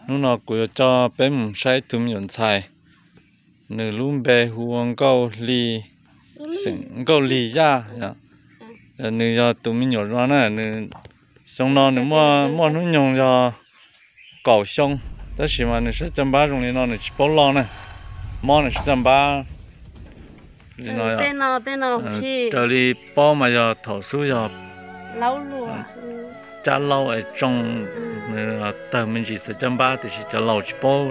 Hnub no kuv yuav coj peb mus saib tus me nyuam ntxhais, nws lub npe hu ua Nkauj Hli, xeem Nkauj Lig Yaj. Nws yog tus me nyuam no na, nws xyoo no nws muaj hnub nyoog yog kaum xyoo, tab sis mas nws sab caj npab zoo li no nws tsis paub loj na, mob nws sab caj npab li no. Raws li paub mas yog thaum xub yog cab laub es tsoo, nws tawg me ntsis xav caj npab tiam sis cov laus tsis paub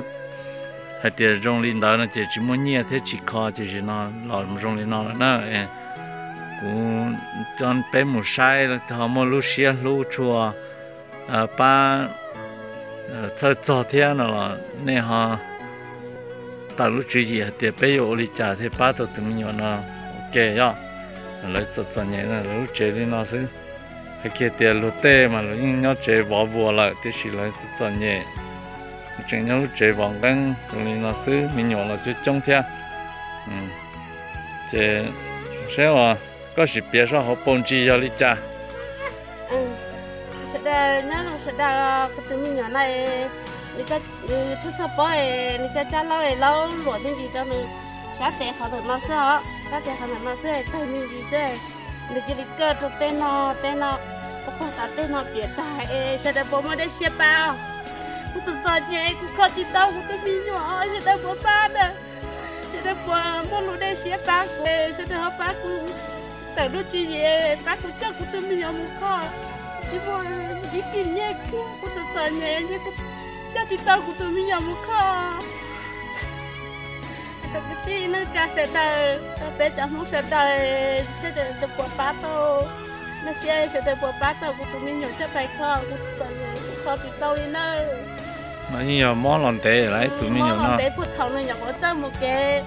hais tias zoo li ntawd no ces tsis muaj nyiaj thiab tsis kho ces zaum no los zoo li no lawm na. Kuv coj peb mus saib ho muaj lub siab hlub tshua pab txhawj txog thiab no los nej ho tawm lub tswv yim hais tias peb yuav ua li cas thiaj pab tau tus me nyuam no ua ke yom. Lawv txom txom nyem lawv lub tsev li no xwb. Hais kiag tias luag tej mas lawv yeej nyob tsev vov vuas lawm tiam sis lawv txom txom nyem, tseem nyob lub tsev vov nqeeb zoo li no xwb, me nyuam los coob coob thiab. Ces saib uas koj sim piav saib hauv paus ntsis yog li cas. Sawv daws nyob zoo sawv daws, kuv tus me nyuam no nws txhawj txhawj pob es nws cab cab laub es laub luam me ntsis rau nws sab tes qhov ntawm no xwb os, sab tes qhov ntawm no xwb es tawg me ntsis xwb. Nws cia li kawj rau tej no tej no, ua qhov xav tej no piam tag es sawv daws puas muaj dej siab pab os? Kuv txom txom nyem kuv kho tsis tau kuv tus me nyuam, sawv daws puas pab na? Sawv daws puas muaj lub dej siab pab kuv, sawv daws ho pab kuv tawm lub tswv yim pab kuv coj kuv tus me nyuam mus kho. Tsis muaj ib kis nyiaj kiag, kuv txom txom nyem nyiaj kuv coj tsis tau kuv tus me nyuam mus kho. Kwv tij neej tsa sawv daws, peb cov Hmoob sawv daws, sawv daws puas pab tau, nej sawv daws puas pab tau kuv tus me nyuam coj pais kho, kuv txom nyem kuv kho tsis tau li nawb. Mas yeej yog mob los ntev lawm tus me nyuam no. Ntev puag thaum nws nyuam qhuav txawj mus kev,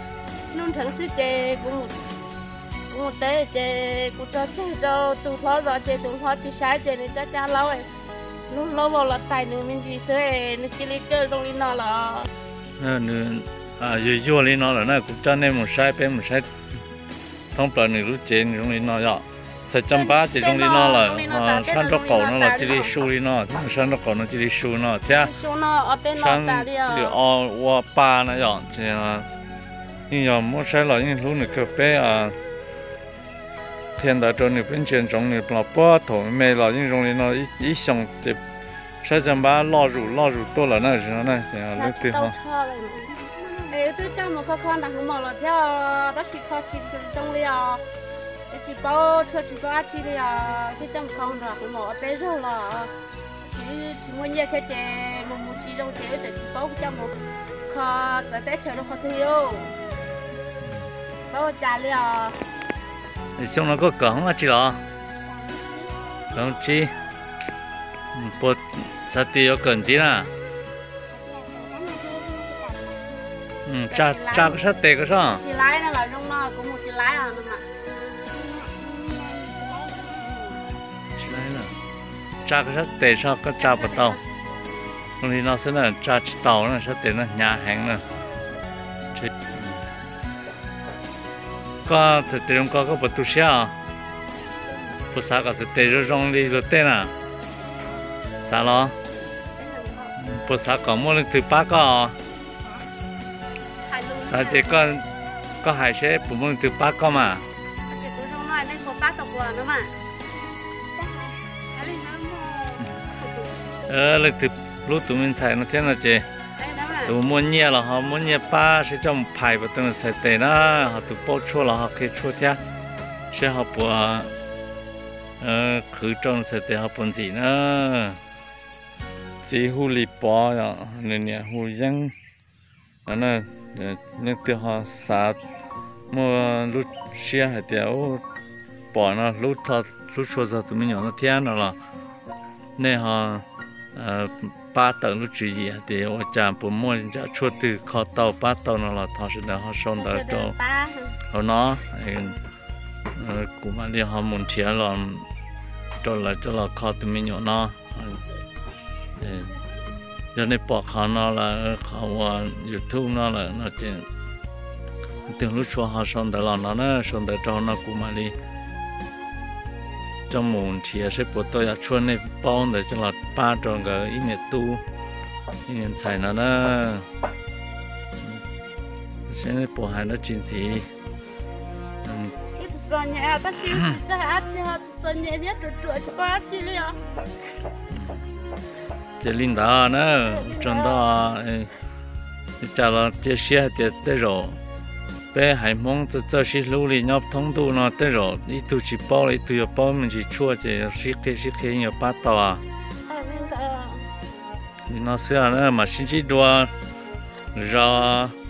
hnub nrheev xwb ces kuv mus teb ces kuv tso tseg rau tus hlob zov ces tus hlob tsis saib ces nws cab cab laub, lub hlaub vau los tais nws me ntsis xwb, nws cia li kawj zoo li no los. Nws yuag yuag li no lawm na, kuv coj nej mus saib, peb mus saib thoob plaws nws lub cev nws zoo li no yom. Txhais caj npab ces zoo li no lawm, sab nraub qaum no los cia li su li no, sab nraub qaum no cia li su no thiab. Sab o ua pa na yom. Yeej yog muab saib los yeej hlub nws kawg, peb qhia ntawv rau nws, peb ntsia ntsoov nws los puag thaum me los yeej zoo li no, ib xyoos ces sab caj npab loj zus loj zus tuaj lawm na, no leej twg ho. Twb coj mus kho kho nram hauv mom los thiab, tab sis kho tsis zoo li os. Es tsis paub tshuaj tsis paub dab tsi li os, twb coj mus kho nram hauv mom peb zaug los tsis, tsis muaj nyiaj thiab ces mus mus tsis zoo ces wb tseem tsis paub coj mus kho txawv teb chaws rau qhov twg li. Tsis paub ua cas li os. Xyoo no koj kawm hoob dab tsi los? Kawm hoob tsib. Puas xav tias yuav kawm ntxiv na? Tsa koj sab tes koj soj. Tsa koj sab tes soj, koj tsa puas tau? Zoo li no xwb na, tsa tsis tau na, sab tes no hnyav heev na. Koj txhais tes zoo ko koj puas tu siab os? Puas xav kom txhais tes zoo zoo li luag tej na? Xav los? Puas xav kom muaj leej twg pab koj os? Xav ces koj hais seb puas muaj leej twg pab koj mas. Leej twg hlub tus me ntxhais no thiab no ces tus muaj nyiaj los ho muab nyiaj pab seb coj mus phais puas tau nws txhais tes na, ho tus paub tshuaj los ho qhia tshuaj thiab seb ho puas qhwv rau nws txhais tes ho puas ntxim na. Txiv hu Lis Pov, nws niam hu Yeeb. Leej twg ho xav muaj lub siab hais tias pom no hlub tshua txog tus me nyuam no thiab no los nej ho pab tawm lub tswv yim hais tias ua cas puas muaj ntsaj tshuaj twg kho tau pab tau no los thov sawv daws ho sau ntawv rau hauv no, kuv mam li ho mus nrhiav los rau lawv coj los kho tus me nyuam no. Yog nej pom qhov no lawm, qhov uas YouTube no lawm no ces leej twg hlub tshua ho sau ntawv los no na, sau ntawv rau hauv no kuv mam li coj mus nrhiav seb puas tau yam tshuaj nej paub ntawd coj los pab rau nkawd ib niam tub Niam ntxhais no na, seb puas hais dab tsi ntxiv. Ces li ntawd na, ua tsaug ntau. Li cas los cia siab hais tias tej zaum peb haiv Hmoob txawj txawj sib hlub li nyob thoob ntuj no tej zaum ib tug tsis paub los ib tug yuav paub me ntsis tshuaj ces sib qhia sib qhia yuav pab tau. Li no xwb na, mam sib ntsib dua zaj